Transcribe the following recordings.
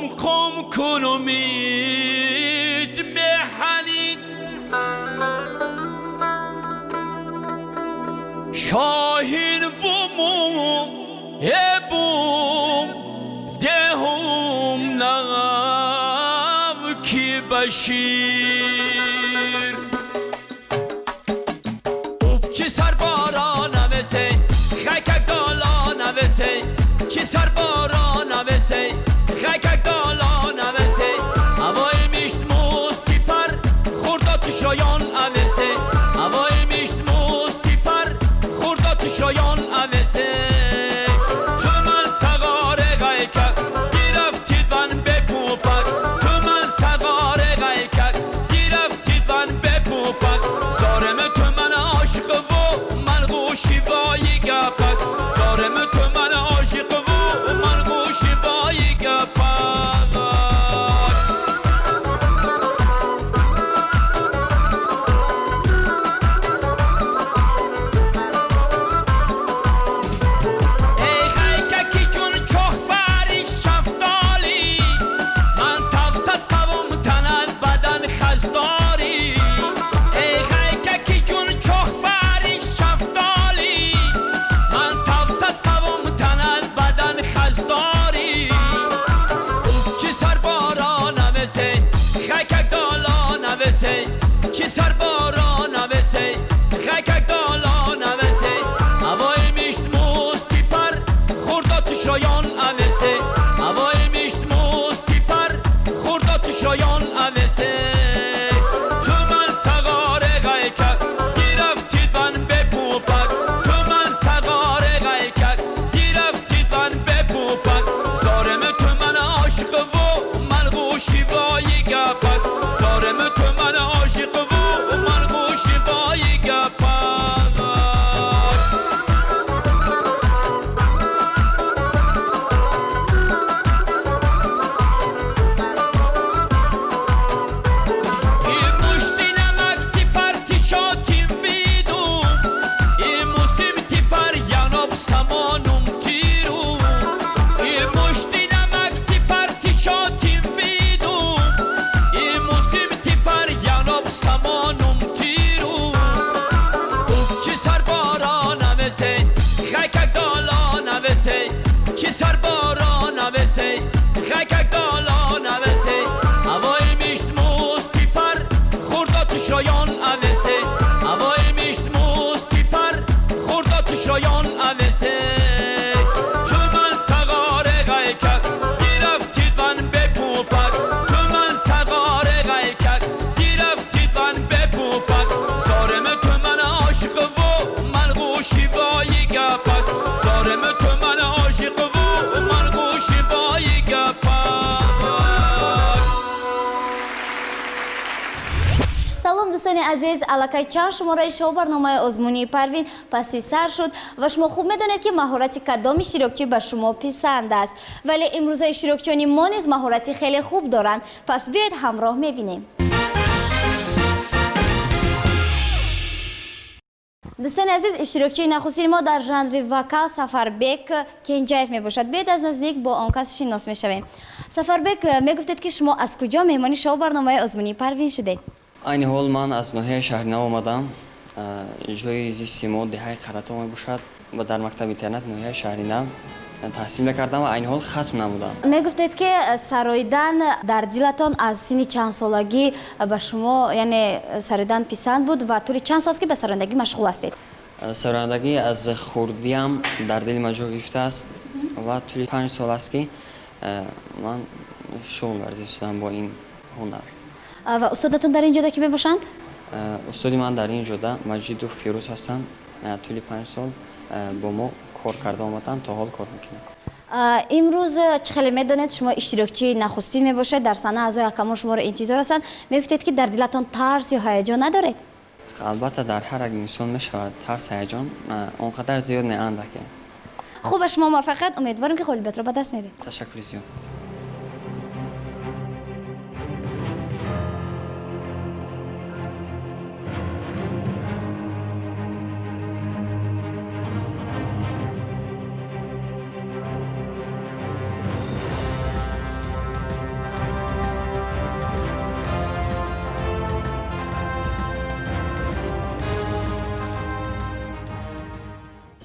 قم کنمید مهنید شاهین ومو هبوم دهم ناو کی بشیر چی سر باران اوسه خکک دالان اوسه چی سر باران اوسه خکک دالان اوسه هوای میشت مستیفر خوردا تشایان اوسه هوای میشت مستیفر خوردا تشایان اوسه تو من سوار غیکک گرفتید ون بپوپک تو من سوار غیکک گرفتید ون بپوپک زارم تو من عاشق و من گوشی وای گپک زارم تو من عاشق و من گوشی وای گپک. ای خیککی جون چخ فرش شفتالی من تفصد قوم تند بدن خزداری ای خیککی جون چخ فرش شفتالی من تفصد قوم تند بدن خزداری چی سر باران اوسه خکک دالان اوسه چی سر باران اوسه خکک دالان اوسه هوای میشت مستیفر خوردا تشایان اوسه هوای میشت مستیفر خوردا تشایان اوسه تو من سوار غیکک گرفتید ون بپوپک تو من سوار غیکک گرفتید ون بپوپک زارم تو من عاشق و من گوشی وای گپک زارم تو من عاشق و من گوشی وای گپک. ای مشتی نمک تیفر تیشاتیم ویدو ای موسیم تیفر یاناب سمانم تیرو ای مشتی نمک تیفر تیشاتیم ویدو ای موسیم تیفر یاناب سمانم تیرو چی سر باران اوسه خکک دالان اوسه چی سر باران اوسه خکک دالان اوسه هوای میشت مستیفر خوردا تشایان اوسه هوای میشت مستیفر خوردا تشایان اوسه تو من سوار غیکک گرفتید ون بپوپک تو من سوار غیکک گرفتید ون بپوپک زارم تو من عاشق و من گوشی وای گپک زارم تو من عاشق و من گوشی وای گپک. Салом, дӯстони азиз, аллакай чанд шумораи шоу барномаи озмунии Парвин паси сар шуд ва шумо хуб медонед, ки маҳорати кадом иштирокчӣ ба шумо писанд аст. Вале имрӯза иштирокчиёни мо низ маҳорати хеле хуб доранд. Пас биёед ҳамроҳ мебинем. Дӯстони азиз, иштирокчии нахустини мо дар жанри вокал Сафарбек Кенҷаев мебошад. Биёед аз наздик бо он кас шинос мешавем. Сафарбек, мегуфтед, ки шумо аз куҷо меҳмони шоу барномаи озмунии Парвин шудед? Айни ҳол ман аз ноҳияи Шаҳринав омадам. Ҷои зисти мо деҳаи Қарато мебошад ва дар мактаби интернат ноҳияи Шаҳринав таҳсил мекардам ва айни ҳол хатм намудам. Мегуфтед, ки сароидан дар дилатон аз синни чанд солагӣ ба шумо, яъне сароидан писанд буд ва тӯли чанд сол аст, ки ба сарояндагӣ машғул ҳастед? Сарояндагӣ аз хурдиам дар дили ман ҷой гирифтааст ва тӯли 5 сол аст, ки ман шуғл варзид шудам бо ин ҳунар. Ва устодатон дар ин ҷода ки мебошанд? Устоди ман дар ин ҷода Маҷиду Фирӯз ҳастанд. Тӯли 5 сол бо мо кор карда омаданд, то ҳол кор мекунем. Имрӯз чӣ хеле медонед, шумо иштирокчии нахустин мебошед дар саҳна, аъзои ҳакамон шуморо интизор ҳастанд. Мегуфтед, ки дар дилатон тарс ё ҳаяҷон надоред? Албатта, дар ҳар як инсон мешавад тарс, ҳаяҷон, он қадар зиёд не, андаке. Хуб, ба шумо муваффақият, умедворем, ки ғолибиятро ба даст меоред. Ташаккури зиёд.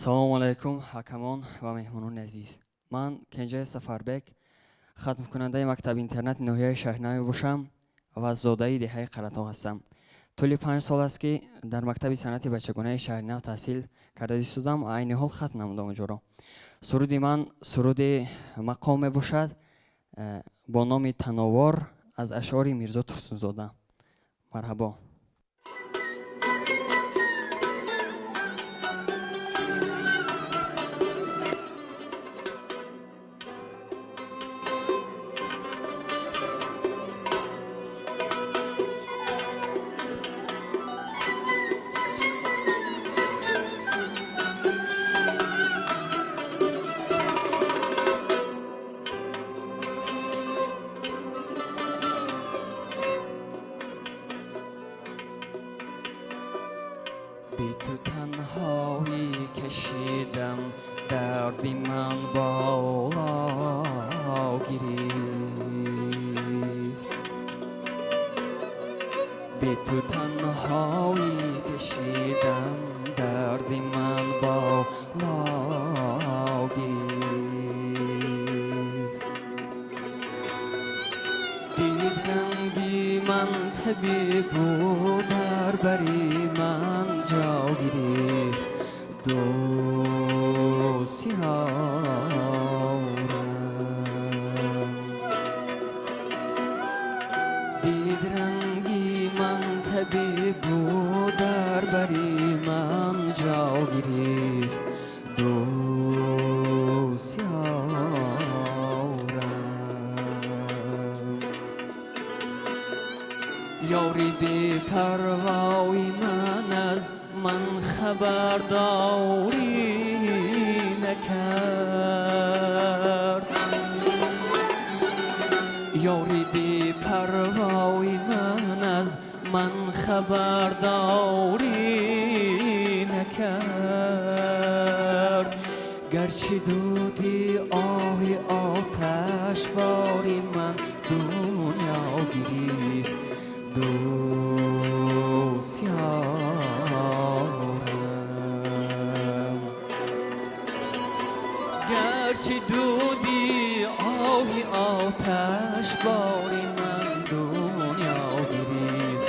Ассалому алайкум, ҳакамон ва меҳмонони азиз. Ман Кенҷаев Сафарбек, хатмкунандаи мактаби интернати ноҳияи Шаҳринав мебошам ва зодаи деҳаи Қаратоғ ҳастам. Тӯли 5 сол аст, ки дар мактаби санъати бачагонаи Шаҳринав таҳсил карда истодам ва айни ҳол хатм намудам онҷоро. Суруди ман суруди мақом мебошад бо номи Тановор аз ашъори Мирзо Турсунзода. Марҳабо. Би ту танҳоӣ кашидам, дарди ман боло гирифт. Би ту танҳоӣ кашидам, дарди ман боло гирифт. Дид ранги ман табибу дар бари ман ҷо гирифт. Дӯст ёрам. Дид ранги ман табибу дар бари ман ҷо гирифт. Дӯст ёрам. Ёри бепарвои ман аз ман хабардорӣ накард. Ёри бепарвои ман аз ман хабардорӣ накард. Гарчи дуди оҳи оташбори ман дунё гирифт. Дӯст ёрам. Гарчи дуди оҳи оташбори ман дунё гирифт.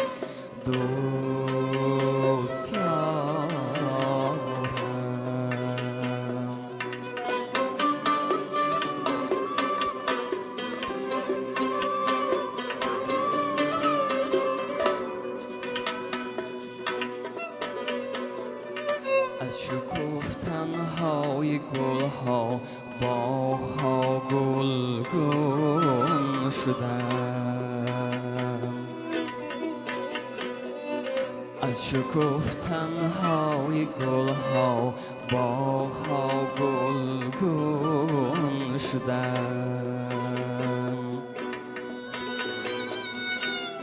Дӯст ёрам. Аз шукуфтанҳои гулҳо боғҳо гулгун шудам. Аз шукуфтанҳои гулҳо боғҳо гулгун шудам.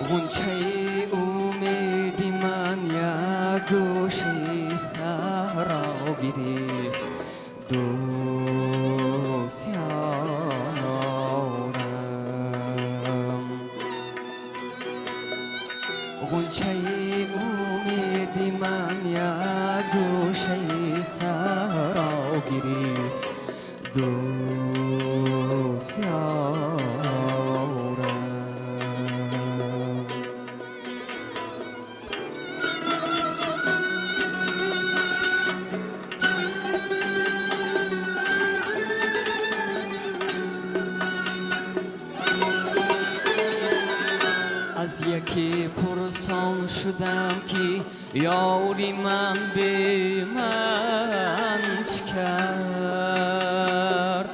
Ғунчаи умеди ман як гӯшаи саҳро гирифт. Дӯст ёрам. Ғунчаи умеди ман як гӯшаи саҳро гирифт. Дӯст ёрам. Аз яке пурсон шудам, ки ёри ман бе ман чӣ кард.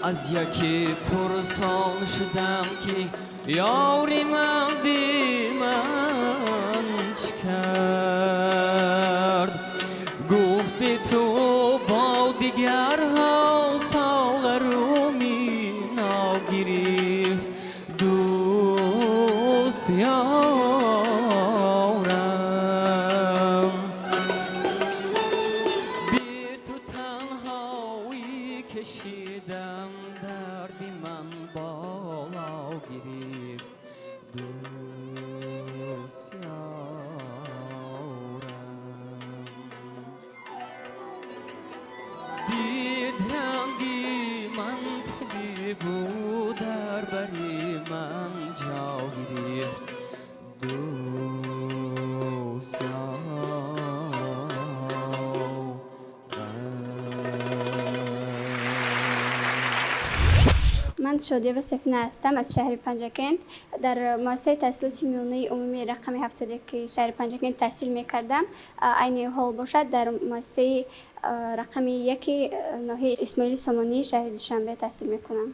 Аз яке пурсон шудам, ки ёри ман бе ман чӣ кард. Гуфт бе ту бо дигарҳо соғару мино гирифт. Дӯст ёрам. Би ту танҳоӣ кашидам, дарди ман боло гирифт. Дӯст ёрам. буд дар бари ман ҷо гирифт дӯст. Ман Шодиева Сафина ҳастам аз шаҳри Панҷакент. Дар муассисаи таҳсилоти миёнаи умумии рақами 71 шаҳри Панҷакент таҳсил мекардам. Айни ҳол бошад дар муассисаи рақами 1 ноҳияи Исмоили Сомонии шаҳри Душанбе таҳсил мекунам.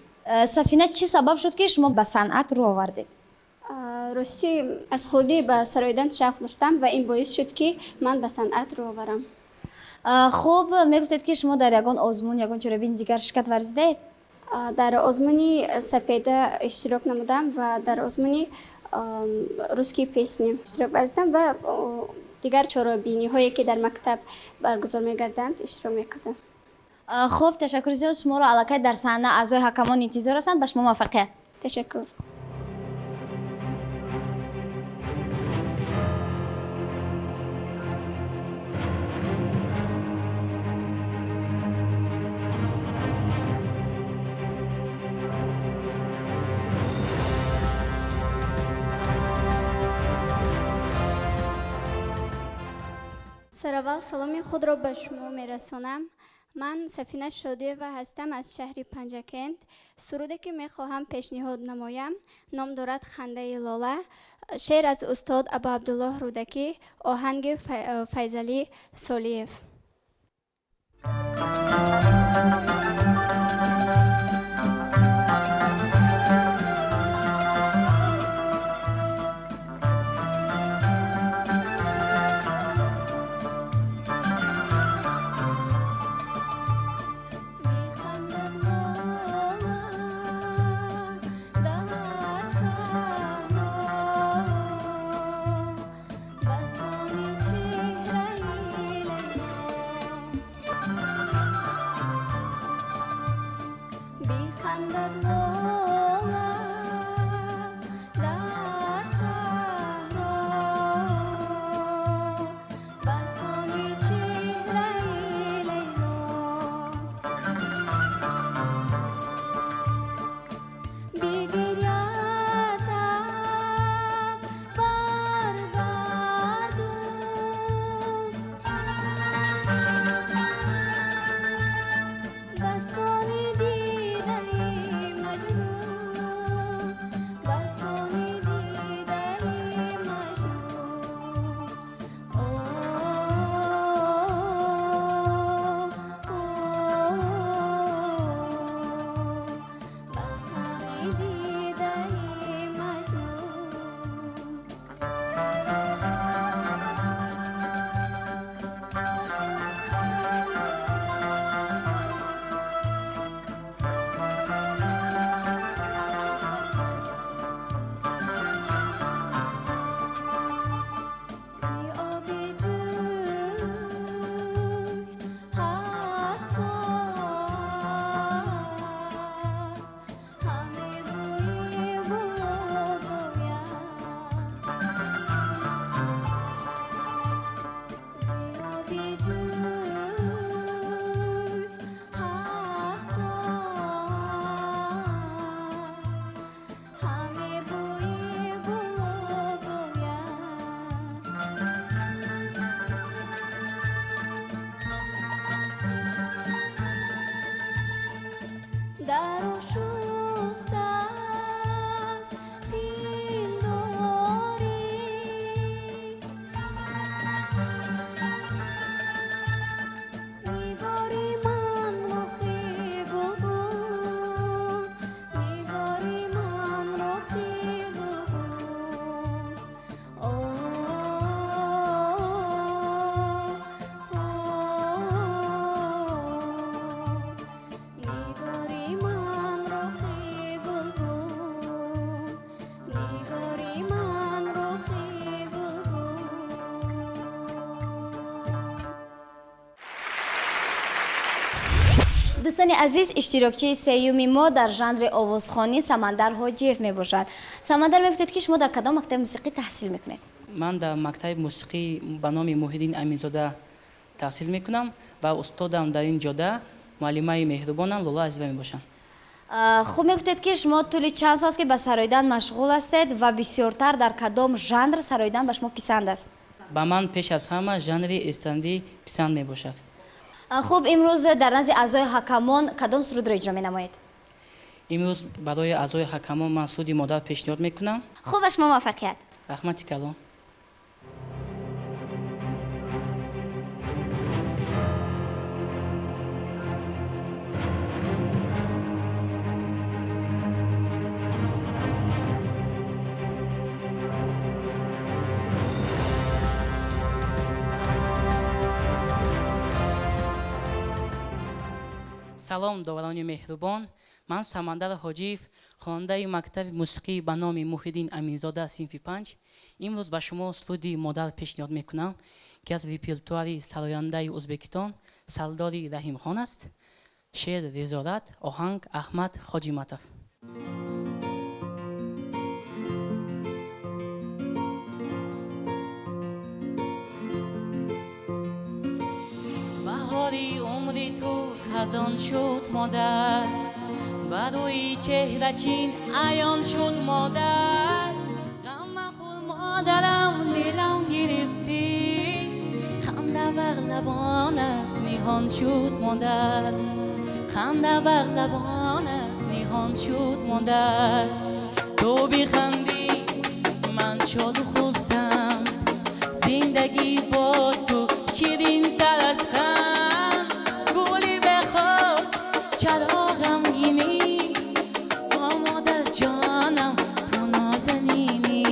Сафина, чӣ сабаб шуд, ки шумо ба санъат рӯ овардед? Ростӣ, аз хурдӣ ба сароидан шавқ доштам ва ин боис шуд, ки ман ба санъат рӯ оварам. Хуб, мегуфтед, ки шумо дар ягон озмун, ягон чорабини дигар ширкат варзидаед? Дар озмуни Сапеда иштирок намудам ва дар озмуни Русские песни иштирок варзидам ва дигар чорабиниҳое, ки дар мактаб баргузор мегарданд, иштирок мекардам. Хуб, ташаккури зиёд. Шуморо аллакай дар саҳна аъзои ҳакамон интизор ҳастанд. Ба шумо муваффақият. Ташаккур. Сараввал саломи худро ба шумо мерасонам. Ман Сафина Шодиева ҳастам аз шаҳри Панҷакент. Суруде, ки мехоҳам пешниҳод намоям, ном дорад «Хандаи лола». Шеър аз устод Абу Абдуллоҳ Рӯдакӣ, оҳанги Файзалӣ Солиев. Механдад лола дар саҳро, басони чеҳраи Лайло. Бихандад лола дар саҳро, басони чеҳраи Лайло. Бигиряд бар гардун, басони дидаи Маҷнун, басони дидаи Маҷнун. О, о, басони дидаи Маҷнун. Зи оби ҷӯй ҳар соат ҳаме бӯи гулоб ояд. Зи оби ҷӯй ҳар соат ҳаме бӯи гулоб ояд. Дар ошустааст пиндорӣ, нигори ман рухи гулгун, нигори ман рухи гулгун. О, о, нигори ман рухи гулгун, нигори ман рухи гулгун. Дӯстони азиз, иштирокчии сеюми мо дар жанри овозхонӣ Самандар Ҳоҷиев мебошад. Самандар, мегуфтед, ки шумо дар кадом мактаби мусиқӣ таҳсил мекунед? Ман дар мактаби мусиқӣ ба номи Муҳиддин Аминзода таҳсил мекунам ва устодам дар ин ҷода муаллимаи меҳрубонам Лола Азизова мебошанд. Хуб, мегуфтед, ки шумо тӯли чанд сол аст, ки ба сароидан машғул ҳастед ва бисёртар дар кадом жанр сароидан ба шумо писанд аст? Ба ман пеш аз ҳама жанри эстрадӣ писанд мебошад. Хуб, имрӯз дар назди аъзои ҳакамон кадом сурудро иҷро менамоед? Имрӯз барои аъзои ҳакамон ман суруди модар пешниҳод мекунам. Хуб, ба шумо муваффақият. Раҳмати калон. Салом, доварони меҳрубон. Ман Самандар Ҳоҷиев, хонандаи мактаби мусиқӣ ба номи Муҳиддин Аминзода, синфи 5. Имрӯз ба шумо суруди модар пешниҳод мекунам, ки аз репертуари сарояндаи Ӯзбекистон Сардори Раҳимхон аст. Шеър Резорат, оҳанг Аҳмад Хоҷиматов. Баҳори умри ту хазон шуд, модар, ба рӯи чеҳра чин аён шуд, модар. Ғам махӯр, модарам, дилам гирифтӣ, ханда бар лабонат ниҳон шуд, модар. Ханда бар лабонат ниҳон шуд, модар. Ту бихандӣ, ман шоду хурсанд, зиндагӣ бо ту ширинтар аз қанд. Гули бехоб чаро ғамгинӣ, о модарҷонам, ту нозанинӣ.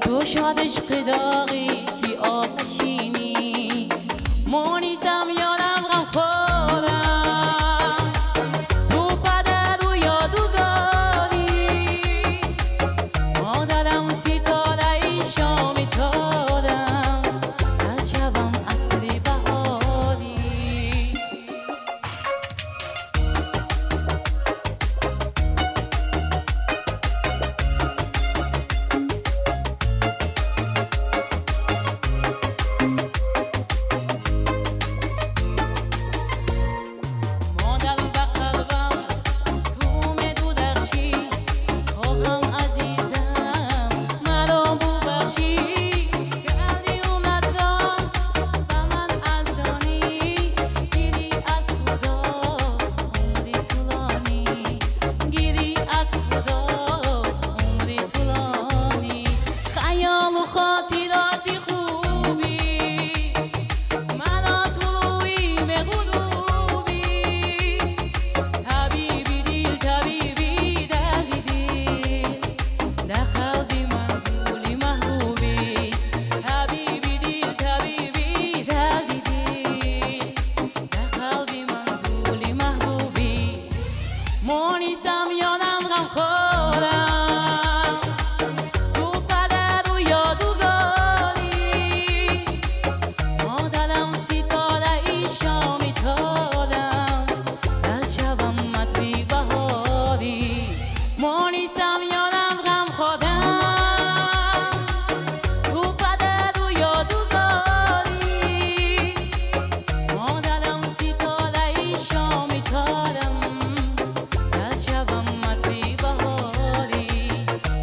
Ту шод ишқи доғӣ, ки оташинӣ. Мунисам ёрам, ғамхорам, ту падару ёдугорӣ. Модарам, ситораи шоми торам, аз шавам атри баҳорӣ. Модар, ба қалбам ту медурахшӣ, хоҳам, азизам, маро бубахшӣ. Гарди умратро ба ман арзонӣ, гирӣ аз Худо умри тӯлонӣ, гирӣ аз Худо умри тӯлонӣ. Хаёлу хотироти хубӣ маро тулӯи меғурубӣ. Табиби дил, табиби дарди дил, дар қалби ман гули маҳбубӣ. Табиби дил, табиби дарди дил, дар қалби ман гули маҳбубӣ. Мунисам ёрам, ғамхорам, ту падару ёдугорӣ. Модарам, ситораи шоми торам, аз шавам атри баҳорӣ. Мунисам ёрам, ғамхорам, ту падару ёдугорӣ. Модарам, ситораи шоми торам, аз шавам атри баҳорӣ.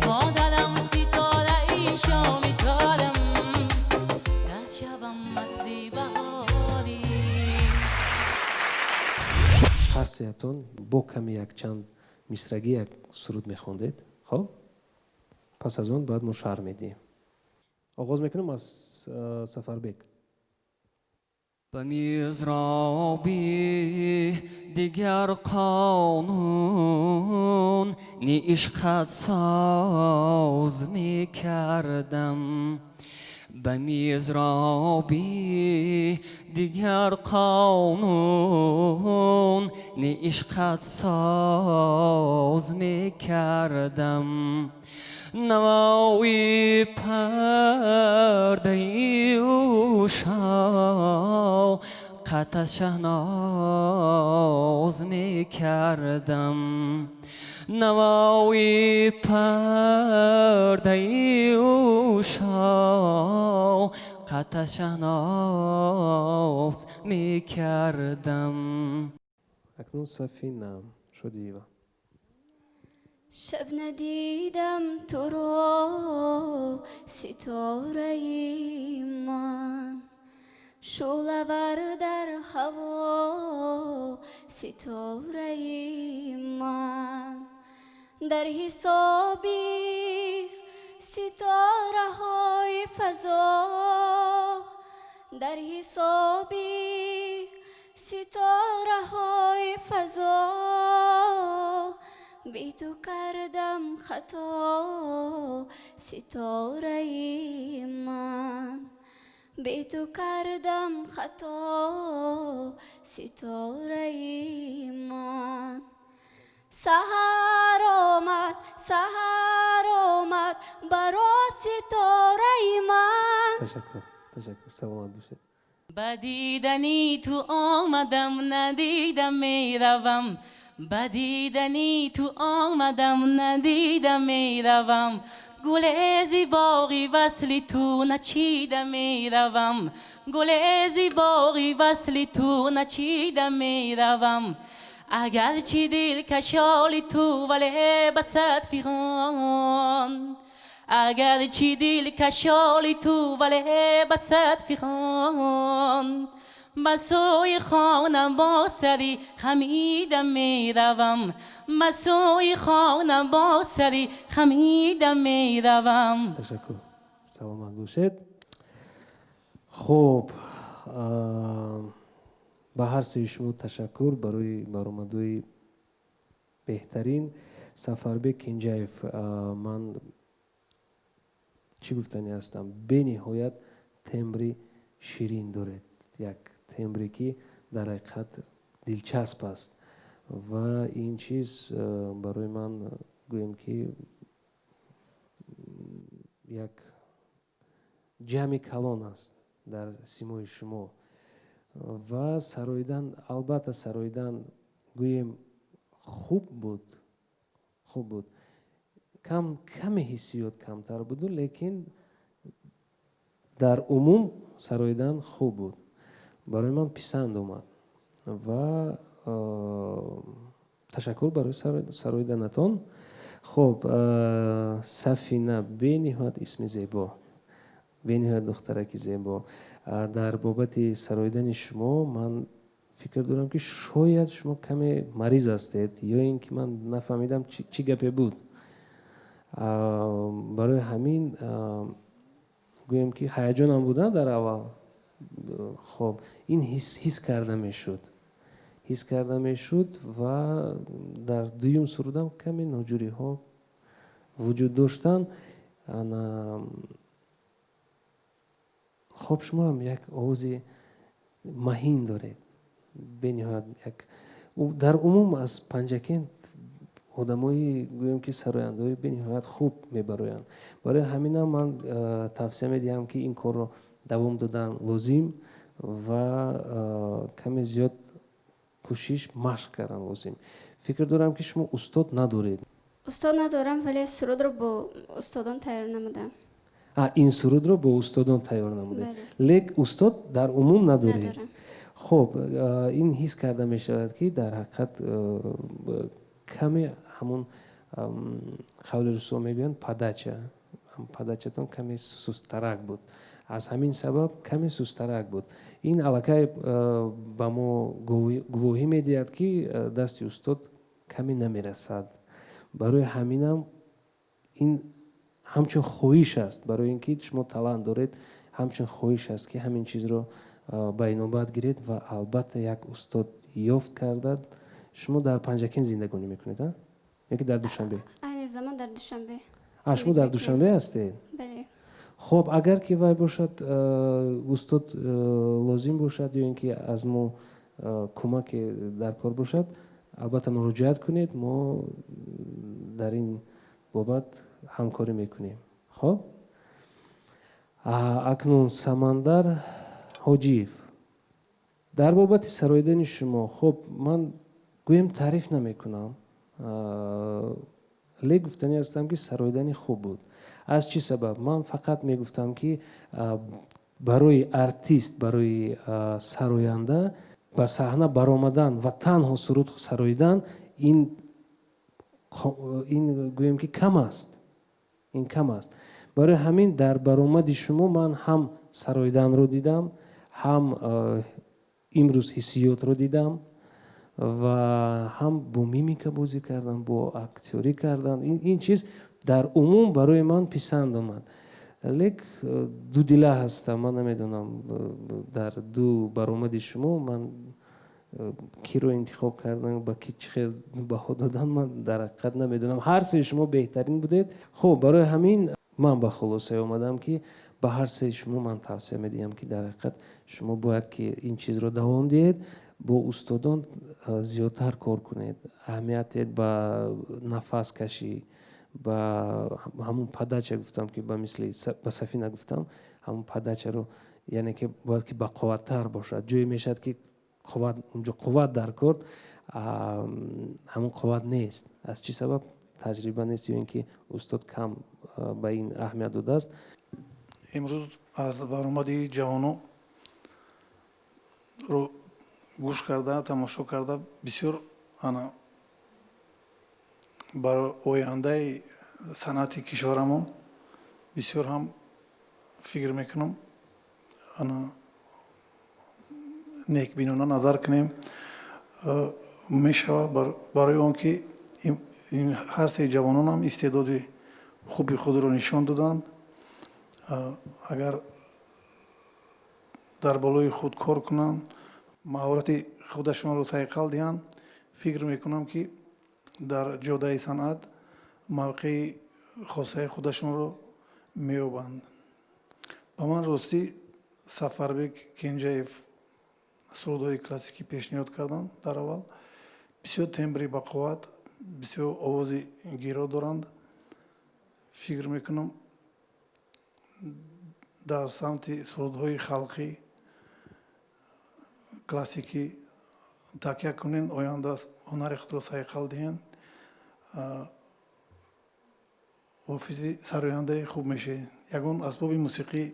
Модарам, ситораи шоми торам, аз шавам атри баҳорӣ. Ҳар сеятон бо ками якчанд мисрагӣ як суруд мехондед. Хоб, пас аз он бояд мо шарҳ медиҳем. Оғоз мекунем аз Сафарбек. Ба мизроби дигар қонун ни ишқат соз мекардам, ба мизроби дигар қонун ни ишқат соз мекардам. Навои пардаи ушоқат аз шаҳноз мекардам, навои пардаи ушоқат аз шаҳноз мекардам. Акнун Сафина Шодиева. Шаб надидам туро, ситораи ман, шӯълавар дар ҳаво, ситораи ман, дар ҳисоби ситораҳои фазо, дар ҳисоби ситораҳои фазо, бе ту кардам хато, ситораи ман, бе ту кардам хато, ситораи ман. Саҳар омад, саҳар омад, баро, ситораи ман. Ташаккур, ташаккур, саломат бошед. Ба дидани ту омадам, надида меравам, ба дидани ту омадам, надида меравам, гуле зи боғи васли ту начида меравам, гуле зи боғи васли ту начида меравам. Агарчи дил кашоли ту, вале ба сад фиғон, агарчи дил кашоли ту, вале ба сад фиғон, ба сӯи хона бо сари хамида меравам, ба сӯи хона бо сари хамида меравам. Ташаккур, саломат бошед. Хуб, ба ҳар сеи шумо ташаккур барои баромадҳои беҳтарин. Сафарбек Кенҷаев, ман чӣ гуфтанӣ ҳастам, бениҳоят тембри ширин доред, як тембре ки дар ҳақиқат дилчасп аст ва ин чиз барои ман, гӯем ки, як ҷамъи калон аст дар симои шумо. Ва сароидан, албатта, сароидан, гӯем, хуб буд, хуб буд, кам каме ҳиссиёт камтар буду, лекин дар умум сароидан хуб буд, барои ман писанд омад ва ташаккур барои сароиданатон. Хуб, Сафина, бениҳоят исми зебо, бениҳоят духтараки зебо. Дар бобати сароидани шумо ман фикр дорам, ки шояд шумо каме мариз ҳастед ё ин ки ман нафаҳмидам, чӣ гапе буд. Барои ҳамин, гӯем ки, ҳаяҷонам буда дар аввал. Хоб, ин ҳис карда мешуд, ҳис карда мешуд ва дар дуюм сурудам каме ноҷӯриҳо вуҷуд доштанд. Хоб, шумо ҳам як овози маҳин доред, бениҳоят як, дар умум аз Панҷакент одамои, гӯем ки, сарояндаҳои бениҳоят хуб мебароянд. Барои ҳаминам ман тавсия медиҳам, ки ин корро давом додан лозим ва каме зиёд кӯшиш, машқ кардан лозим. Фикр дорам, ки шумо устод надоред. Устод надорам, вале сурудро бо устодон тайёр намудам. Ин сурудро бо устодон тайёр намудед, лек устод дар умум надоред. Хуб, ин ҳис карда мешавад, ки дар ҳақиқат каме ҳамун, қавли русо мегӯянд, подача, подачатон каме сусттарак буд, аз ҳамин сабаб каме сусттарак буд. Ин аллакай ба мо гувоҳӣ медиҳад, ки дасти устод каме намерасад. Барои ҳаминам ин ҳамчун хоҳиш аст, барои ин ки шумо талант доред, ҳамчун хоҳиш аст, ки ҳамин чизро ба инобат гиред ва албатта як устод ёфт кардад. Шумо дар Панҷакент зиндагонӣ мекунед ё ки дар Душанбе? Айни замон дар Душанбе. Шумо дар Душанбе ҳастед? Бале. Хуб, агар ки вай бошад, устод лозим бошад ё ин ки аз мо кӯмаке дар кор бошад, албатта муроҷиат кунед, мо дар ин бобат ҳамкорӣ мекунем. Хоб, акнун Самандар Ҳоҷиев, дар бобати сароидани шумо, хуб, ман, гӯем, таъриф намекунам, лек гуфтанӣ ҳастам, ки сароидани хуб буд. Аз чӣ сабаб? Ман фақат мегуфтам, ки барои артист, барои сароянда ба саҳна баромадан ва танҳо суруд сароидан ин Ин гӯем ки кам аст, ин кам аст. Барои ҳамин дар баромади шумо ман ҳам сароиданро дидам, ҳам имрӯз ҳиссиётро дидам ва ҳам бо мимика бозӣ кардан, бо актёрӣ кардан. Ин чиз дар умум барои ман писанд омад. Лек дудила ҳастам, ман намедонам, дар ду баромади шумо ман киро интихоб кардан, ба ки чӣ хел баҳо додан, ман дар ҳақиқат намедонам. Ҳар сеи шумо беҳтарин будед. Хуб, барои ҳамин ман ба хулосае омадам, ки ба ҳар сеи шумо ман тавсия медиҳам, ки дар ҳақиқат шумо бояд ки ин чизро давом диҳед, бо устодон зиёдтар кор кунед, аҳамият диҳед ба нафаскашӣ, ба ҳамун подача гуфтам, ки ба мисли ба Сафина гуфтам, ҳамун подачаро, яъне ки бояд ки бақувваттар бошад. Ҷое мешавад, ки қувват, унҷо қувват дар кор, ҳамун қувват нест. Аз чӣ сабаб? Таҷриба нест ё ин ки устод кам ба ин аҳамият додааст. Имрӯз аз баромади ҷавоно ро гӯш карда, тамошо карда, бисёр ана бар ояндаи санъати кишварамон бисёр ҳам фикр мекунам, ана некбинона назар кунем мешавад, барои он ки ҳар сеи ҷавононам истеъдоди хуби худро нишон доданд. Агар дар болои худ кор кунанд, маҳорати худашонро сайқал диҳанд, фикр мекунам, ки дар ҷодаи санъат мавқеи хосаи худашонро меёбанд. Ба ман ростӣ Сафарбек Кенҷаев сурудҳои классикӣ пешниҳод карданд. Дар аввал бисёр тембри бақувват, бисёр овози гиро доранд. Фикр мекунам, дар самти сурудҳои халқӣ, классикӣ такя кунен, оянда ҳунари худро сайқал диҳанд, ҳофизи сарояндаи хуб мешавед. Ягон асбоби мусиқӣ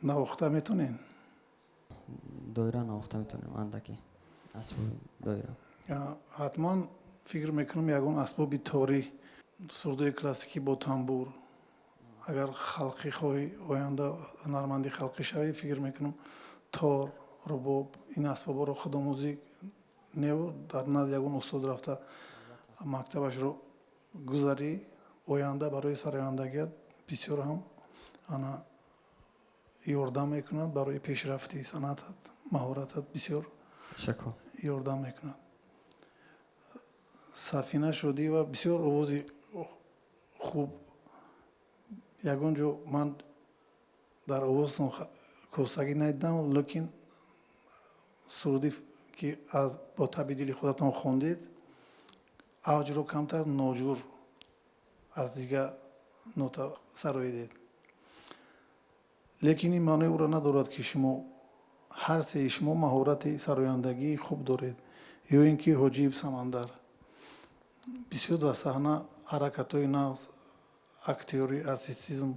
навохта метонед? Доира навохта метонем, андаке асбоби доира. Ҳатман фикр мекунам, ягон асбоби торӣ, сурудҳои классикӣ бо тамбур, агар халқӣ хоҳӣ, оянда ҳунарманди халқӣ шавӣ, фикр мекунам, тор, рубоб, ин асбобҳоро худомӯзӣ неву дар назди ягон устод рафта мактабашро гузарӣ, оянда барои сарояндагият бисёр ҳам ана ёрдам мекунад, барои пешрафти санъатат, маҳоратат бисёр Ташаккур. ёрдам мекунад. Сафина Шодиева бисёр овози хуб, ягон ҷо ман дар овозтон косагӣ надидам, лекин суруди ки аз бо таби дили худатон хондед, авҷро камтар ноҷур аз дигар нота сароидед. Лекин ин маънои ӯро надорад, ки шумо, ҳар сеи шумо маҳорати сарояндагии хуб доред. Ё ин ки Ҳоҷиев Самандар бисёр дар саҳна ҳаракатҳои нағз, актёрӣ, артистизм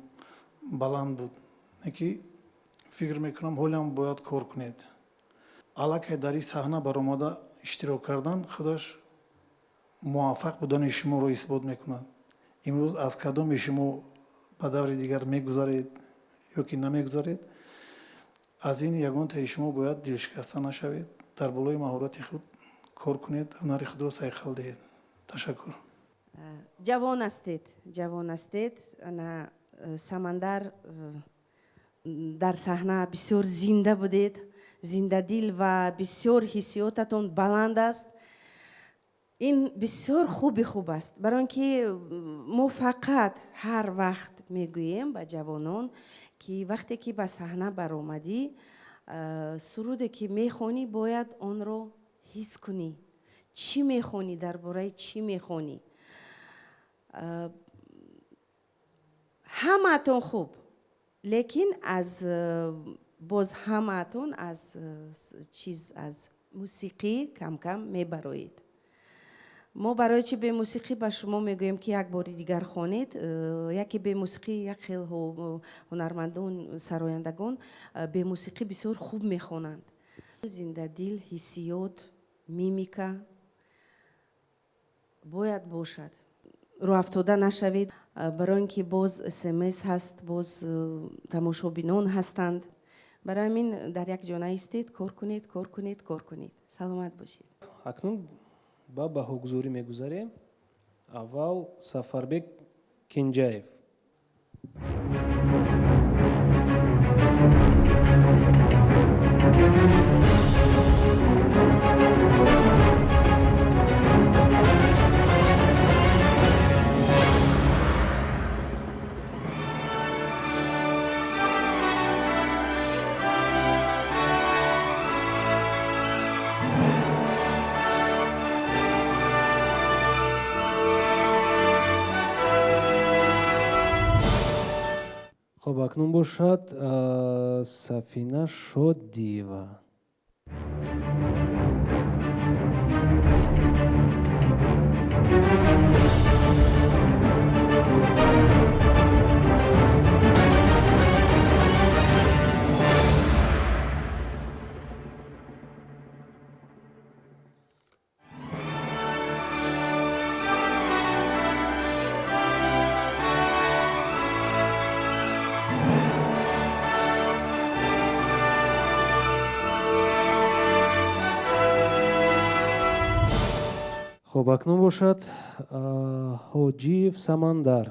баланд буд, ки фикр мекунам, ҳолиам бояд кор кунед. Аллакай дар ин саҳна баромада иштирок кардан худаш муваффақ будани шуморо исбот мекунад. Имрӯз аз кадоме шумо ба даври дигар мегузаред ё ки намегузаред, аз ин ягонтаи шумо бояд дилшикаста нашавед, дар болои маҳорати худ кор кунед, ҳунари худро сайқал диҳед. Ташаккур. Ҷавон ҳастед, ҷавон ҳастед. Ана Самандар, дар саҳна бисёр зинда будед, зиндадил ва бисёр ҳиссиётатон баланд аст. Ин бисёр хуби хуб аст, барои он ки мо фақат ҳар вақт мегӯем ба ҷавонон, ки вақте ки ба саҳна баромадӣ, суруде ки мехонӣ, бояд онро ҳис кунӣ, чӣ мехонӣ, дар бораи чӣ мехонӣ. Ҳамаатон хуб, лекин аз боз ҳамаатон аз чиз, аз мусиқӣ камкам мебароед. Мо барои чӣ бемусиқӣ ба шумо мегӯем, ки як бори дигар хонед? Яке бемусиқӣ, як хел ҳунармандон, сарояндагон бемусиқӣ бисёр хуб мехонанд. Зиндадил, ҳиссиёт, мимика. Бояд бошад. Рӯафтода нашавед, барои ин ки боз СМС ҳаст, боз тамошобинон ҳастанд. Барои ҳамин дар як ҷо наистед, кор кунед, кор кунед, кор кунед. Саломат бошед. Акнун ба баҳогузорӣ мегузарем. Аввал Сафарбек Кенҷаев. Хоб, акнун бошад Сафина Шодиева. Хоб, акнун бошад Ҳоҷиев Самандар.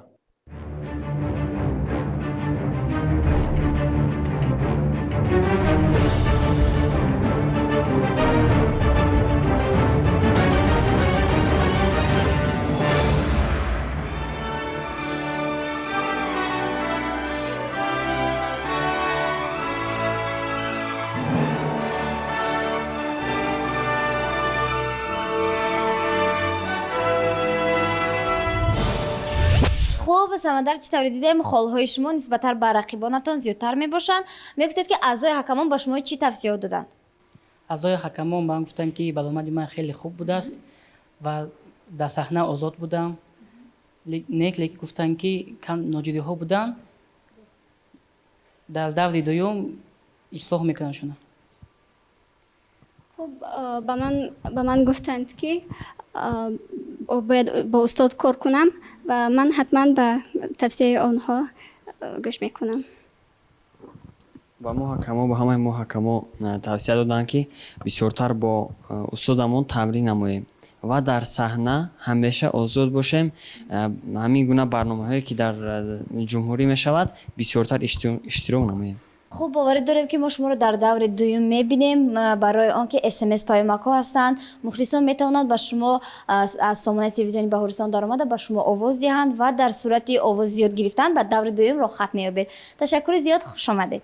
Хуб, Самандар, чӣ тавре дидем, холҳои шумо нисбатар ба рақибонатон зиёдтар мебошанд. Мегуфтед, ки аъзои ҳакамон ба шумо чӣ тавсияҳо доданд? Аъзои ҳакамон ба ман гуфтанд, ки баромади ман хеле хуб будааст ва дар саҳна озод будам. Нек, лекин гуфтанд, ки кам ноҷудиҳо буданд. Дар даври дуюм ислоҳ мекунам шуна. Хуб, ба ман гуфтанд, ки бояд бо устод кор кунам ва ман ҳатман ба тавсияи онҳо гӯш мекунам. Ба мо ҳакамо, ба ҳамаи мо ҳакамо тавсия доданд, ки бисёртар бо устодамон тамрин намоем ва дар саҳна ҳамеша озод бошем. Ҳамин гуна барномаҳое, ки дар ҷумҳурӣ мешавад, бисёртар иштирок намоем. Хуб, боварӣ дорем, ки мо шуморо дар даври дуюм мебинем, барои он ки СМС паёмакҳо ҳастанд. Мухлисон метавонанд ба шумо аз сомонаи телевизиони Баҳористон даромада ба шумо овоз диҳанд ва дар сурати овоз зиёд гирифтан ба даври дуюм роҳхат меёбед. Ташаккури зиёд, хуш омадед.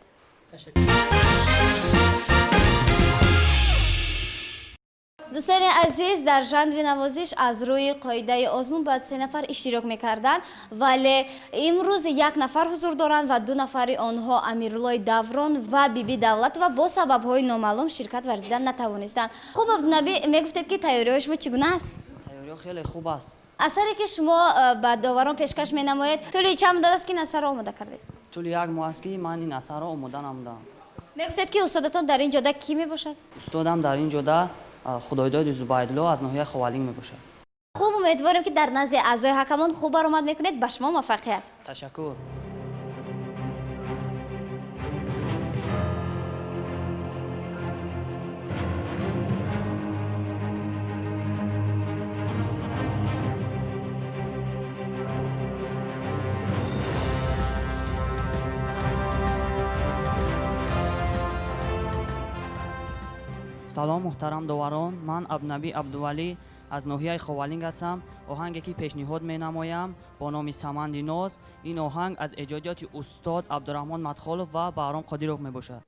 Дӯстони азиз, дар жанри навозиш аз рӯи қоидаи озмун бояд 3 нафар иштирок мекарданд, вале имрӯз 1 нафар ҳузур доранд ва 2 нафари онҳо Амируллои Даврон ва Биби Давлатова бо сабабҳои номаълум ширкат варзидан натавонистанд. Хуб, Абдунабӣ, мегуфтед, ки тайёриҳои шумо чӣ гуна аст? Тайёриҳо хеле хуб аст. Асаре, ки шумо ба доварон пешкаш менамоед, тӯли чанд муддат аст, ки ин асарро омода кардед? Тӯли 1 моҳ аст, ки ман ин асарро омода намудам. Мегуфтед, ки устодатон дар ин ҷода кӣ мебошад? Устодам дар ин ҷода Худойдоди Зубайдулло аз ноҳияи Ховалинг мебошад. Хуб, умедворем, ки дар назди аъзои ҳакамон хуб баромад мекунед. Ба шумо муваффақият. Ташаккур. Салом, муҳтарам доварон. Ман Абдунабӣ Абдувалӣ аз ноҳияи Ховалинг ҳастам. Оҳанге, ки пешниҳод менамоям бо номи Саманди Ноз, ин оҳанг аз эҷодиёти устод Абдураҳмон Мадхолов ва Баҳром Қодиров мебошад.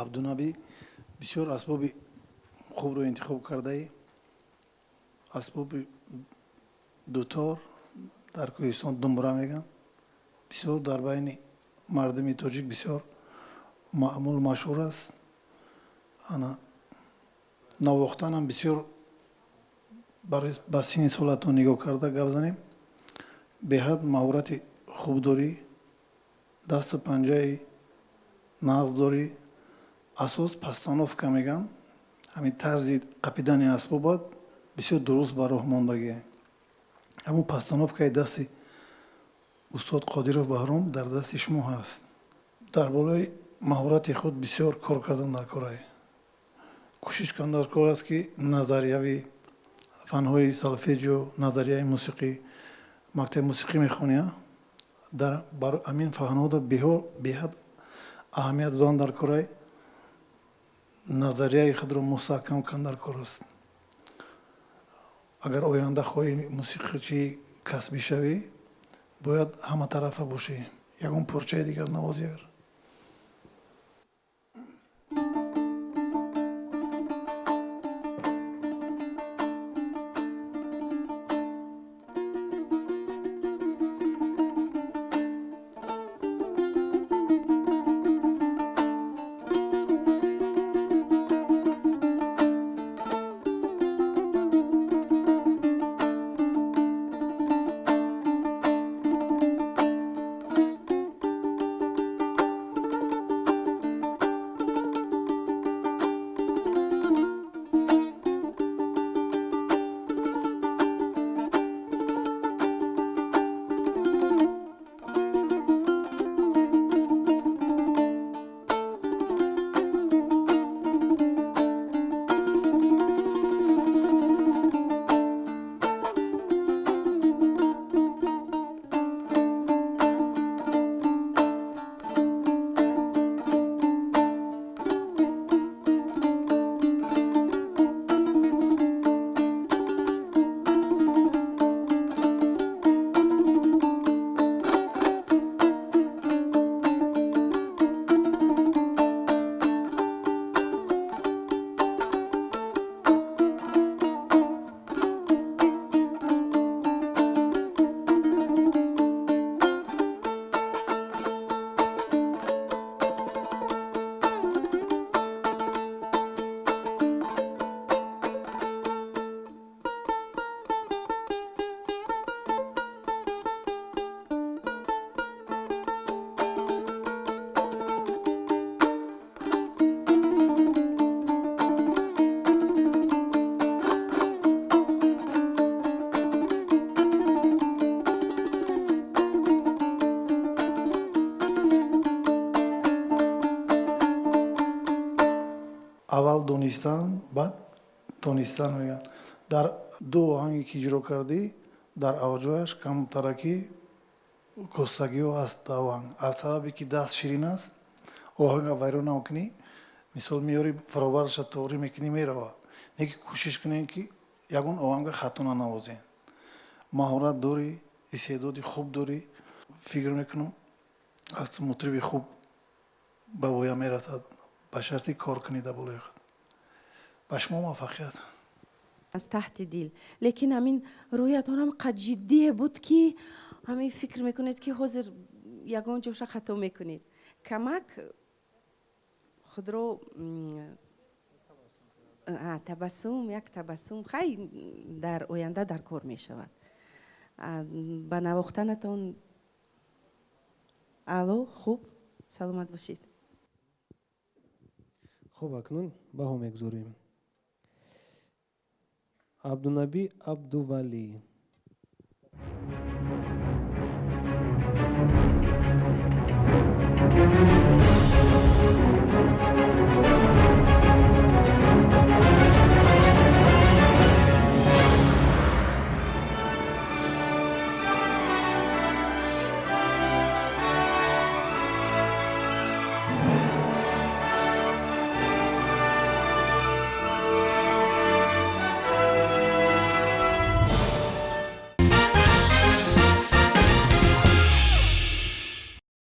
Абдунабӣ, бисёр асбоби хубро интихоб кардаӣ. Асбоби дутор, дар кӯҳистон думбура мегӯянд, бисёр дар байни мардуми тоҷик бисёр маъмул, машҳур аст. Ана навохтанам бисёр ба синни солатон нигоҳ карда гап занем, беҳад маҳорати хуб дорӣ, дасту панҷаи нағз дорӣ. Асос постановка мегӯям, ҳамин тарзи қапидани асбобат бисёр дуруст ба роҳ мондагӣ. Ҳамун постановкаи дасти устод Қодиров Баҳром дар дасти шумо ҳаст. Дар болои маҳорати худ бисёр кор кардан дар корае, кӯшиш кардан дар кор аст, ки назарияви фанҳои солфеҷио, назарияи мусиқӣ, мактаби мусиқӣ мехонӣ, дар бар ҳамин фанҳода беҳад аҳамият додан дар корай, назарияи худро мустаҳкам кардан дар кор аст. Агар оянда хоҳӣ мусиқичии касбӣ шавӣ, бояд ҳаматарафа бошӣ. Ягон порчаи дигар навозӣ агар. Аввал донистан, баъд тонистан мегӯянд. Дар ду оҳанге ки иҷро кардӣ, дар авҷояш камтаракӣ костагиҳо ҳаст дар оҳанг, аз сабабе ки даст ширин аст, оҳанга вайрон намекунӣ. Мисол меёри, фароварша тоғрӣ мекунӣ, мерава. Не ки кӯшиш кунем, ки ягон оҳанга хато нанавозем. Маҳорат дорӣ, истеъдоди хуб дорӣ, фикр мекунам, аз ту мутриби хуб ба воя мерасад, ба шарти кор кунӣ дар болои худ. Ба шумо муваффақият. Аз таҳти дил, лекин ҳамин рӯятонам қад ҷиддие буд, ки ҳамин фикр мекунед, ки ҳозир ягон ҷоша хато мекунед. Камак худро табассум, як табассум хай дар оянда дар кор мешавад. Ба навохтанатон аъло, хуб, саломат бошед. Хуб, акнун баҳо мегузорем. Абдунабӣ Абдувалӣ.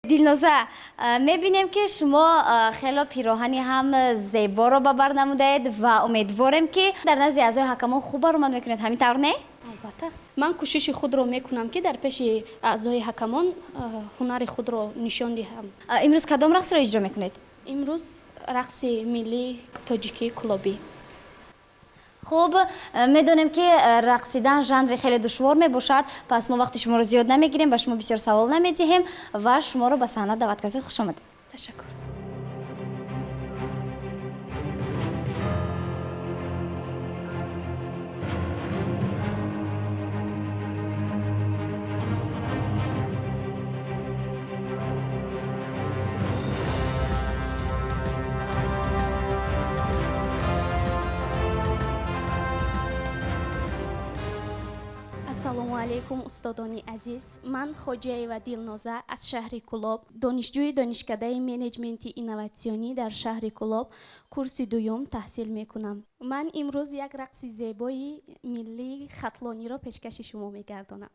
Дилноза, Мебинем, ки шумо хело пироҳани ҳам зеборо ба бар намудаед ва умедворем, ки дар назди аъзои ҳакамон хуб баромад мекунед. Ҳамин тавр, не? Албатта, ман кӯшиши худро мекунам, ки дар пеши аъзои ҳакамон ҳунари худро нишон диҳам. Имрӯз кадом рақсро иҷро мекунед? Имрӯз рақси миллии тоҷикии кулобӣ. Хуб, медонем, ки рақсидан жанри хеле душвор мебошад, пас мо вақти шуморо зиёд намегирем, ба шумо бисёр савол намедиҳем ва шуморо ба саҳна даъват кардем. Хуш омадед. Ташаккур. Ассалому алайкум, устодони азиз. Ман Хоҷиева Дилноза аз шаҳри Кулоб, донишҷӯи донишкадаи менеҷменти инноватсионӣ дар шаҳри Кулоб, курси дуюм таҳсил мекунам. Ман имрӯз як рақси зебои миллии хатлониро пешкаши шумо мегардонам.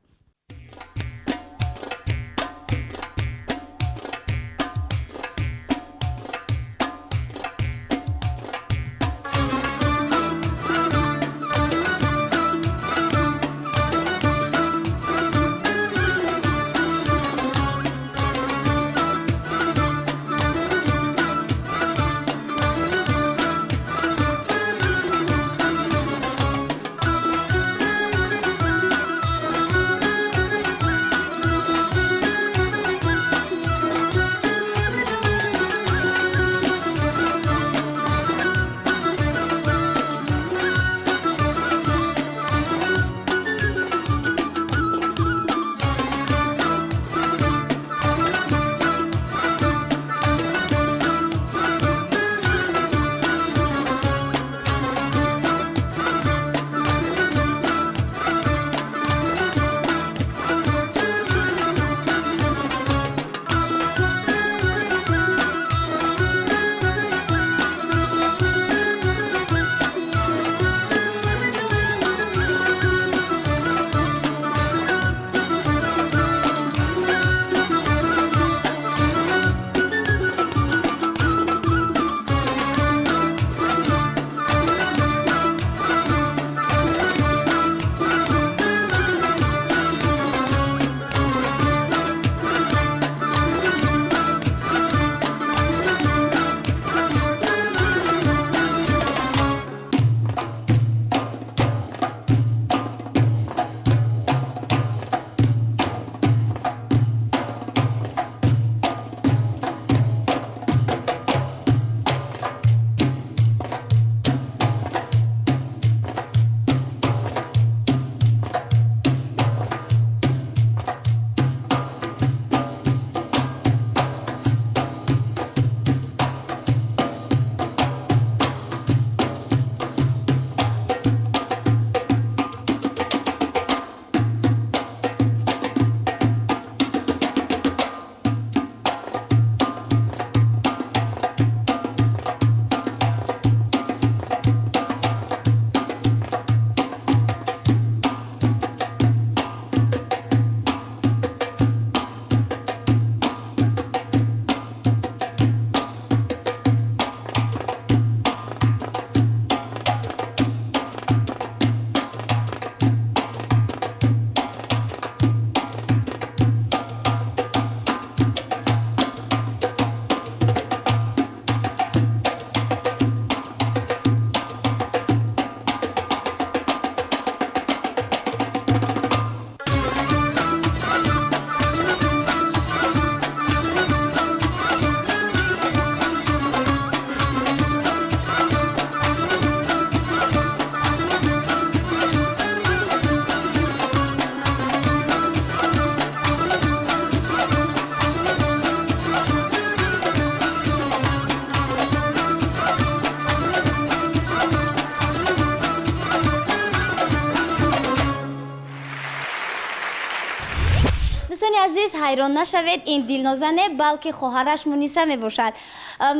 Дӯстони азиз, ҳайрон нашавед, ин Дилноза не, балки хоҳараш Муниса мебошад.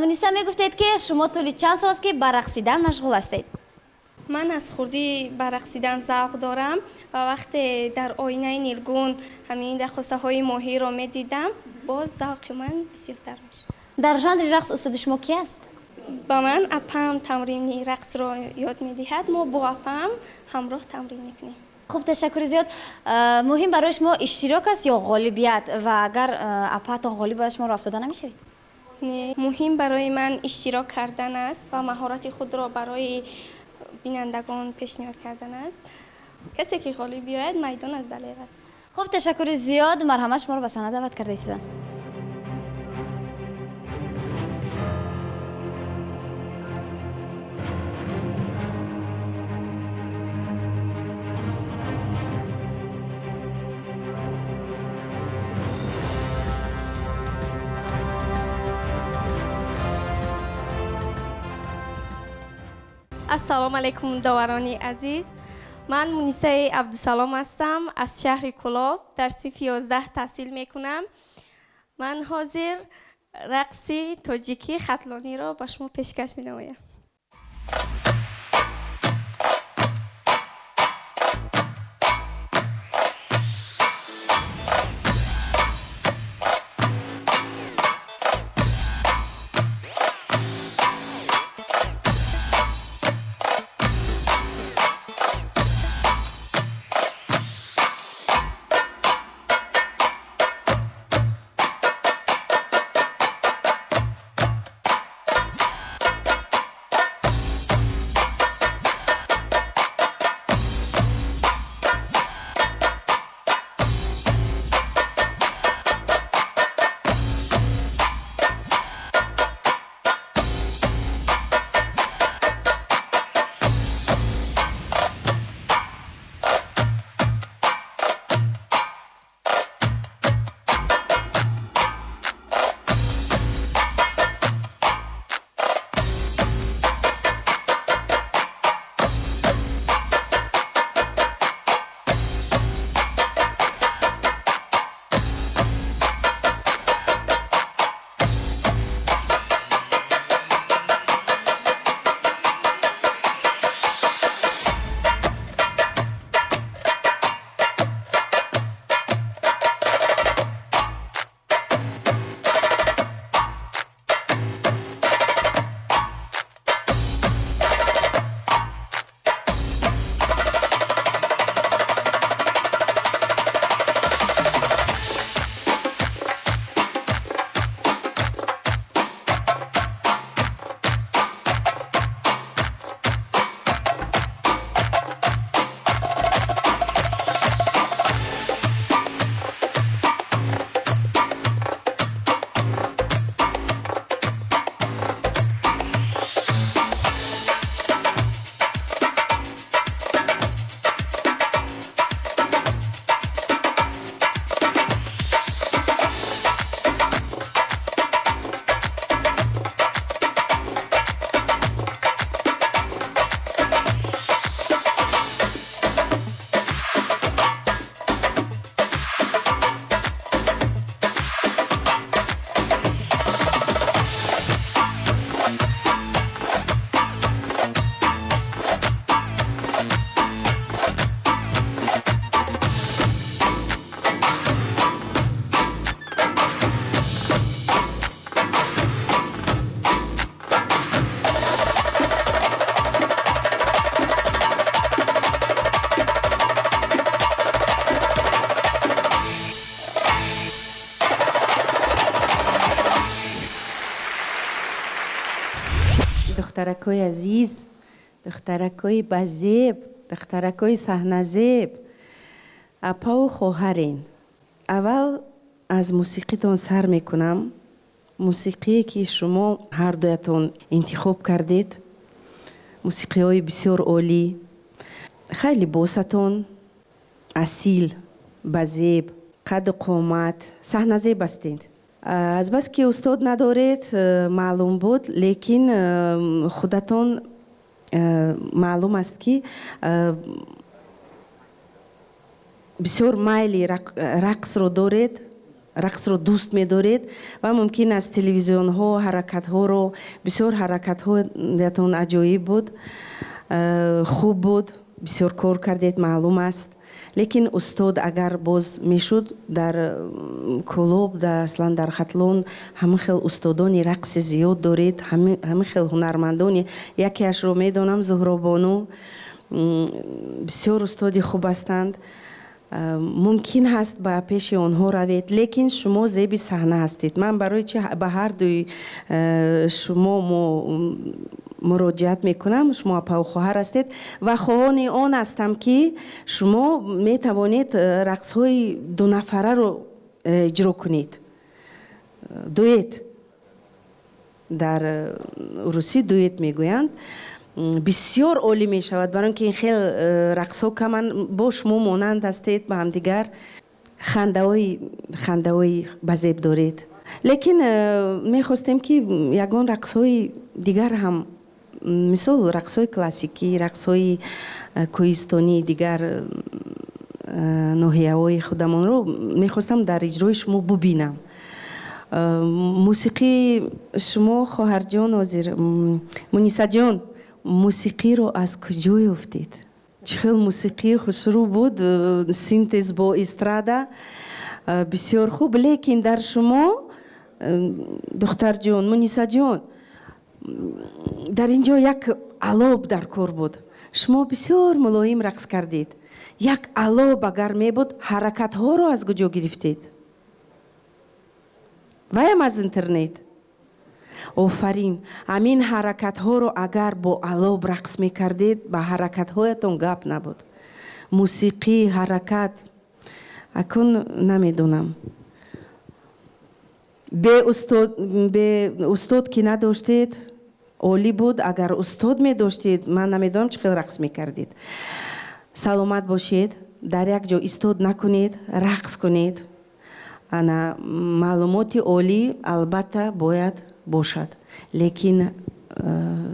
Муниса, мегуфтед, ки шумо тӯли чанд сол аст, ки ба рақсидан машғул ҳастед? Ман аз хурдӣ ба рақсидан завқ дорам ва вақте дар оинаи нилгун ҳамин раққосаҳои моҳиро медидам. Боз завқи ман бисёртар мешуд. Дар жанри рақс устоди шумо ки аст? Ба ман апам тамрини рақсро ёд медиҳад. Мо бо апам ҳамроҳ тамрин мекунем. Хуб, ташаккури зиёд. Муҳим барои шумо иштирок аст ё ғолибият? Ва агар апаатон ғолиб бояд, шумо роҳ афтода намешавед? Не, муҳим барои ман иштирок кардан аст ва маҳорати худро барои бинандагон пешниҳод кардан аст. Касе ки ғолиб биёяд, майдон аз далер аст. Хуб, ташаккури зиёд. Марҳамат, шуморо ба саҳна даъват карда истодам. Ассалому алайкум, доварони азиз. Ман Мунисаи Абдусалом ҳастам, аз шаҳри Кӯлоб, дар синфи 11 таҳсил мекунам. Ман ҳозир рақси тоҷикӣ хатлониро ба шумо пешкаш менамоям. Духтаракҳои азиз, духтаракҳои базеб, духтаракҳои саҳназеб, апаву хоҳарен. Аввал аз мусиқитон сар мекунам. Мусиқие ки шумо ҳардуятон интихоб кардед, мусиқиҳои бисёр олӣ. Хай, либосатон асил, базеб, қаду қомат, саҳназеб ҳастед. Азбаски устод надоред, маълум буд, лекин худатон маълум аст, ки бисёр майли рақсро доред, рақсро дӯст медоред ва мумкин аз телевизионҳо ҳаракатҳоро, бисёр ҳаракатҳоятон аҷоиб буд, хуб буд, бисёр кор кардед, маълум аст. Лекин устод агар боз мешуд дар Кӯлоб, дар аслан дар Хатлон ҳама хел устодони рақси зиёд доред, ҳама хел ҳунармандони, якеашро медонам, Зуҳробону, бисёр устоди хуб ҳастанд. Мумкин ҳаст ба пеши онҳо равед, лекин шумо зеби саҳна ҳастед. Ман барои чи ба ҳар дуи шумо муроҷиат мекунам, шумо апаву хоҳар ҳастед ва хоҳони он ҳастам, ки шумо метавонед рақсҳои дунафараро иҷро кунед. Дуэт, дар русӣ дуэт мегӯянд, бисёр олӣ мешавад, барои ин ки ин хел рақсҳо каман, бо шумо монанд ҳастед ба ҳамдигар, хандаҳои базеб доред. Лекин мехостем, ки ягон рақсҳои дигар ҳам, мисол рақсҳои классикӣ, рақсҳои кӯҳистонии дигар ноҳияҳои худамонро мехостам дар иҷрои шумо бубинам. Мусиқии шумо, хоҳарҷон, ҳозир Мунисаҷон, мусиқиро аз куҷо ёфтед? Чӣ хел мусиқии хушрӯ буд, синтез бо эстрада, бисёр хуб. Лекин дар шумо, духтарҷон Мунисаҷон, дар ин ҷо як алоб дар кор буд. Шумо бисёр мулоим рақс кардед. Як алоб агар мебуд, ҳаракатҳоро аз куҷо гирифтед? Ваям аз интернет. Офарин, ҳамин ҳаракатҳоро агар бо алоб рақс мекардед, ба ҳаракатҳоятон гап набуд. Мусиқӣ, ҳаракат, акун намедонам. Бе устод ки надоштед, олӣ буд. Агар устод медоштед, ман намедонам чӣ хел рақс мекардед. Саломат бошед, дар як ҷо истод накунед, рақс кунед. Ана маълумоти олӣ албатта бояд бошад, лекин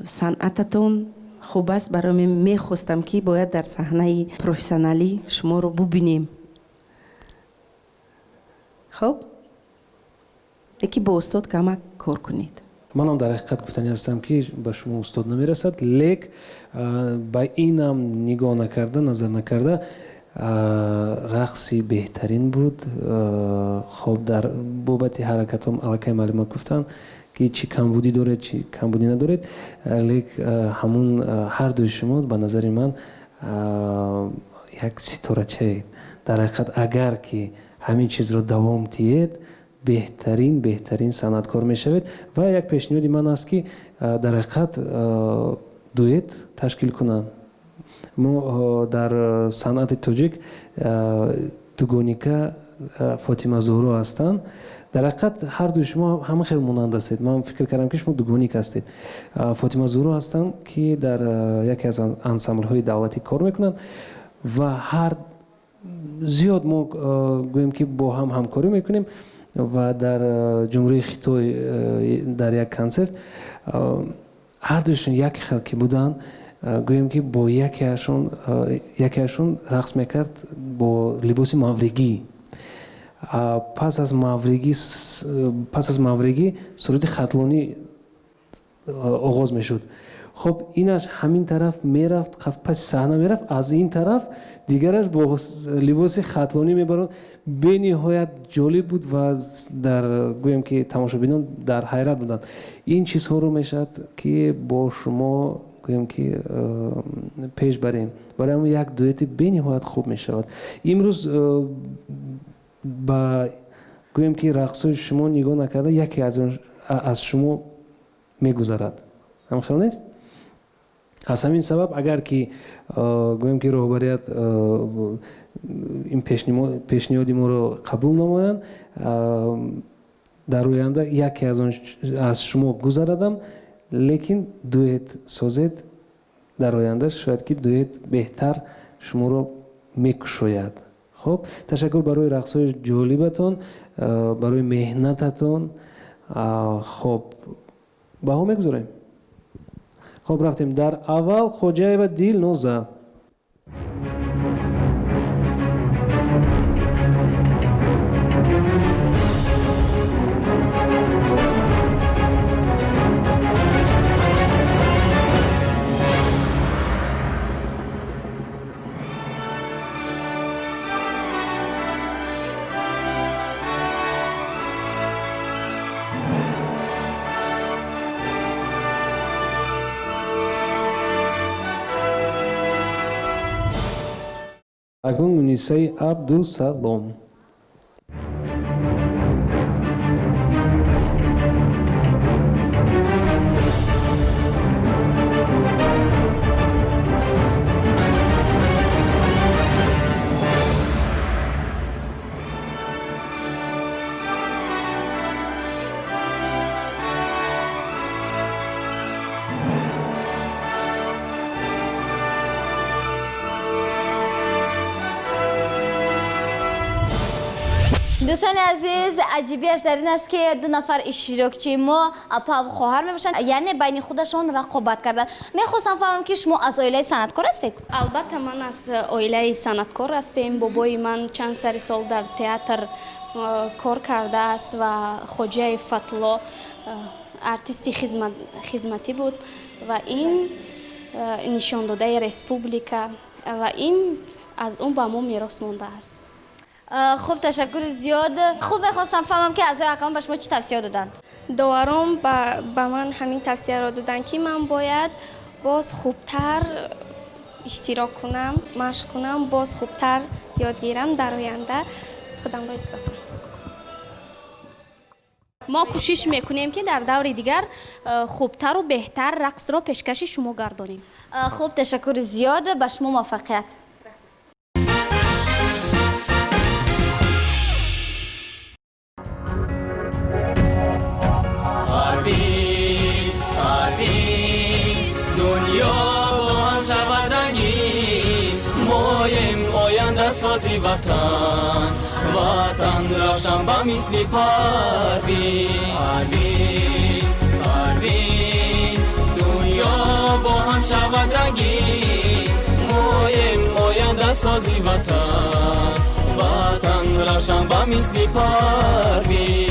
санъататон хуб аст. Барои ман мехостам, ки бояд дар саҳнаи профессионалӣ шуморо бубинем. Хуб, лекин бо устод камак кор кунед. Манам дар ҳақиқат гуфтанӣ ҳастам, ки ба шумо устод намерасад, лек ба инам нигоҳ накарда, назар накарда, рақси беҳтарин буд. Хоб, дар бобати ҳаракатом аллакай маълумот гуфтанд, ки чӣ камбудӣ доред, чӣ камбудӣ надоред, лек ҳамун ҳар дуи шумо ба назари ман як ситорачаед. Дар ҳақиқат агар ки ҳамин чизро давом диҳед, беҳтарин санъаткор мешавед. Ва як пешниҳоди ман аст, ки дар ҳақиқат дуэт ташкил кунанд. Мо дар санъати тоҷик дугоника Фотима Зуҳро ҳастанд. Дар ҳақиқат ҳар дуи шумо ҳама хел монанд ҳастед. Ман фикр кардам, ки шумо дугоник ҳастед. Фотима Зуҳро ҳастанд, ки дар яке аз ансамблҳои давлатӣ кор мекунанд ва ҳар зиёд мо гӯем, ки бо ҳам ҳамкорӣ мекунем ва дар Ҷумҳурии Хитой дар як консерт ҳар дуяшон як хел ки буданд, гӯем ки бо якеашон рақс мекард бо либоси мавригӣ. Пас аз мавригӣ суруди хатлонӣ оғоз мешуд. Хоб, инаш ҳамин тараф мерафт, паси саҳна мерафт, аз ин тараф дигараш бо либоси хатлонӣ мебарод. Бениҳоят ҷолиб буд ва дар гӯем ки тамошобинон дар ҳайрат буданд. Ин чизҳоро мешавад, ки бо шумо гӯем ки пеш барем. Барои ҳамон як дуэти бениҳоят хуб мешавад. Имрӯз ба гӯем ки рақсҳои шумо нигоҳ накарда, яке аз шумо мегузарад. Ҳам хел нест? Аз ҳамин сабаб, агар ки гӯем ки роҳбарият ин пешниҳоди моро қабул намоянд, дар оянда яке аз шумо гузарадам, лекин дуэт созед. Дар оянда шояд ки дуэт беҳтар шуморо мекушояд. Хуб, ташаккур барои рақсҳои ҷолибатон, барои меҳнататон. Хоб, баҳо мегузорем. Хоб, рафтем. Дар аввал Хоҷаева Дилноза. Акнун Мунисаи Абдусалом. Дӯстони азиз, аҷибиаш дар ин аст, ки ду нафар иштирокчии мо апа ва хоҳар мебошанд, яъне байни худашон рақобат карданд. Мехостам фаҳмам, ки шумо аз оилаи санъаткор ҳастед? Албатта, ман аз оилаи санъаткор ҳастем. Бобои ман чанд сари сол дар театр кор кардааст ва Хоҷаи Фатло артисти хизматӣ буд ва ин нишондодаи республика ва ин аз он ба мо мерос мондааст. Хуб, ташаккури зиёд. Хуб, мехостам фаҳмам, ки аъзои ҳакамон ба шумо чӣ тавсия доданд? Доварон ба ман ҳамин тавсияро доданд, ки ман бояд боз хубтар иштирок кунам, машқ кунам, боз хубтар ёд гирам, дар оянда худамро ислоҳ кунам. Мо кӯшиш мекунем, ки дар даври дигар хубтару беҳтар рақсро пешкаши шумо гардонем. Хуб, ташаккури зиёд, ба шумо муваффақият. Парвин, Парвин, дунё бо ҳам шавад рангин, моем ояндасози ватан, ватан равшан ба мисли Парвин. Парвин, Парвин, дунё бо ҳам шавад рангин, моем ояндасози ватан, ватан равшан ба мисли Парвин.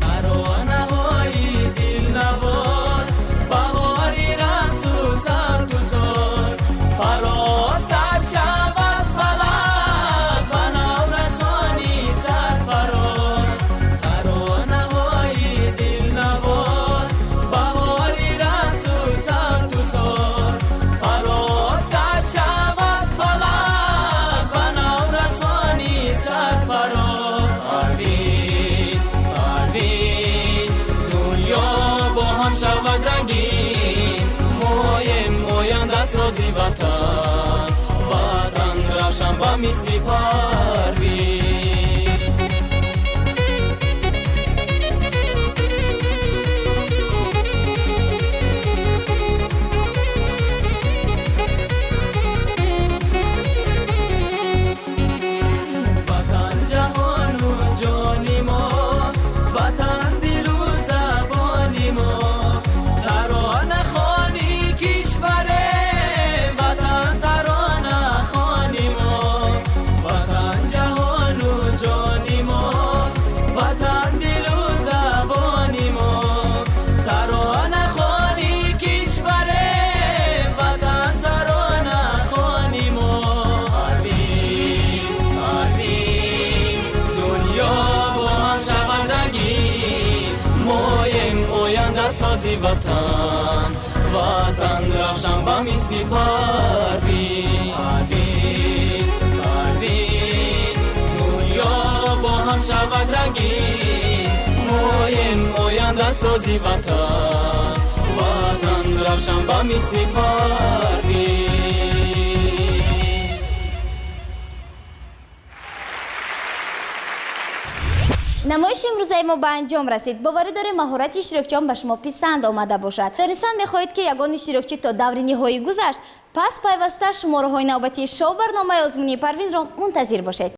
Таронаҳои дилнавоз, баҳори рақсу сабту соз, фарозтар шавад фалак ба наврасони сарфароз. Таронаҳои дилнавоз, баҳори рақсу сабту соз, фарозтар шавад фалак ба наврасони сарфароз. Парвин, Парвин, дунё бо ҳам шавад рангин, моем ояндасози ватан, ватан равшан ба мисли Парвин. Ватан ҷаҳону ҷони мо, ватан дилу забони мо, таронахони кишваре, ватан таронахони мо. Ватан ҷаҳону ҷони мо, ватан дилу забони мо, таронахони кишваре, ватан таронахони мо. Парвин, Парвин, дунё бо ҳам шавад рангин, моем ояндасози ватан, ватан равшан ба мисли Парвин. Парвин, Парвин, дунё бо ҳам шавад рангин, моем ояндасози ватан, ватан равшан ба мисли Парвин. Намоиши имрӯзаи мо ба анҷом расид. Боварӣ дорем, маҳорати иштирокчиён ба шумо писанд омада бошад. Донистан мехоҳед, ки ягон иштирокчӣ то даври ниҳоӣ гузашт? Пас пайваста шумораҳои навбатии шоу барномаи озмунии Парвинро мунтазир бошед.